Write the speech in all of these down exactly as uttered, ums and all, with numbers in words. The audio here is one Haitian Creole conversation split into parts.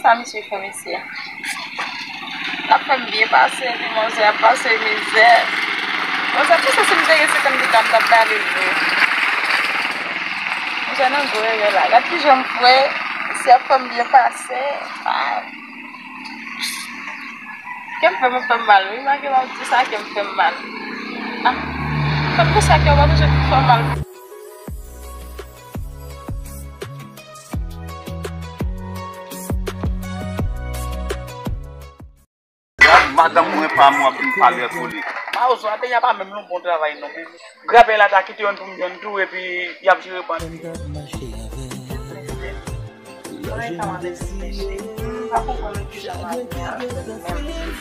Sa misye fè mesye a? L ap fè m byen pase, epi manzè ap pase mizè. Manzè, tout sa, si m te gen senkant dola, m t ap ba li l vre. Manzè nan gwo erè la. Gad kijan m fre, misye ap fè m byen pase. Ah. Kè m fè m, fè m mal, wi. Malgre m ap di sa, kè m fè m mal. Ah. Fè m konsa, kè w pa bezwen fè m mal. Gad madanm mwen pa mwen ap vin pale kole. Mawozo, Adèya pa menm yon bon travay non. Grapèy la ta kite youn pou m jwenn tou, epi y ap jere bann. Mwen ka mande si peche. M pa konprann kijan m ap viv avè l menm.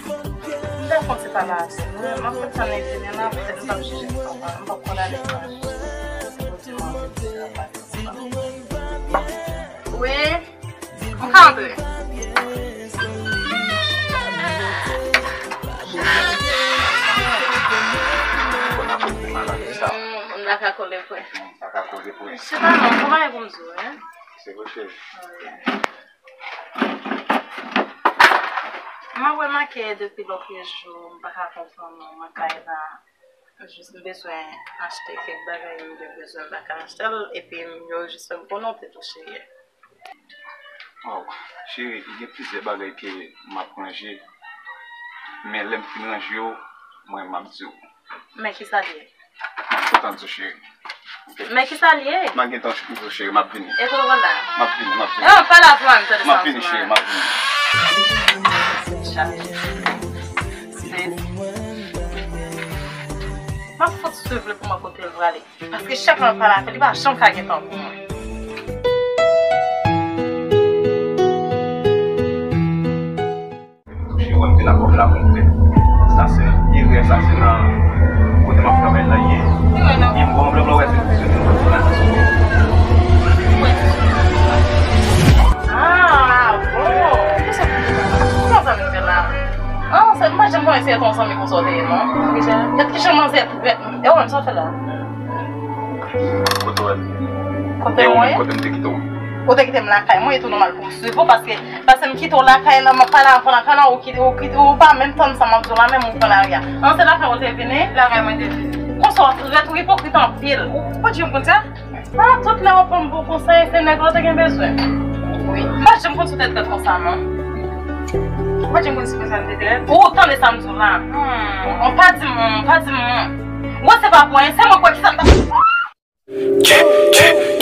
M ta konn se pa la aksyon. M ap fè tann enteryè la, petèt m p ap jije m papa. M p ap konn ale. Wi. M ka antre? Konn ap fè mal avèk sa. Mm, m la ka kole vre. M pa ka kole vre. Se pa non, konpayi pou m di w, hein? Se vre, cheri. M ap remake depi lòt jou, m pa ka konprann ou, mwen kay la. Jis m bezwen achte kèk bagay, m te bezwen, m pa ka achte l, epi m yo jis fè m konnen w te touche yè. Oh, cheri, gen plizyè bagay ke m ap ranje, men lè m fin ranje yo, mwen, m ap di w. Men kisa l ye? M ap gentan di w, cheri. Ok? Men kisa l ye? M ap gentan di w, cheri, m ap vini. E kote w la? M ap vini, m ap vini. E, w pa la pou mwen, tande sa. M ap vini, cheri, m ap vini. M ap fout swiv li pou m wè kote l prale. Paske chak lè m pale avè l, li pa janm ka gen tan pou mwen. Touche wè m te nan kòb la pou m fè. Sa se erè, sa se nan kote m ap travay la ye. Erè nan. E m bon, m blan, blan, wè se, se, se, Ah, bon. Kisa, kisa sa vin fè la? Ah, se, m pa janm konnen se yon zanmi konsa w te ye, non. Gad kijan manzè trèt. E ou menm, sa w fè la? Kote w ye? Kote mwen ye? Kote m te kite w? Ou te kite m lakay mwen, e tou nòmal pou m swiv ou, paske, paske m kite w lakay la, m ap pale avè w lakay la, ou kite, ou kite, ou pa menm tann sa m ap di w la, menm ou pran lari a. An, se lakay ou te vini? Lakay mwen te vini. Konsa w trèt, ou ipokrit anpil. Ou pa janm konn sa? Ah, tout lè w ap ban m bon konsèy, se nèg la w te gen bezwen. Wi. M pa janm konn si w te trèt konsa, non. Ou pa janm konn si konsa m te trèt? Ou tande sa m di w la? Hmm. Ou pa di m, pa di m. Ou wè se pa pou anyen, se mwen kwè ki sa m t ap.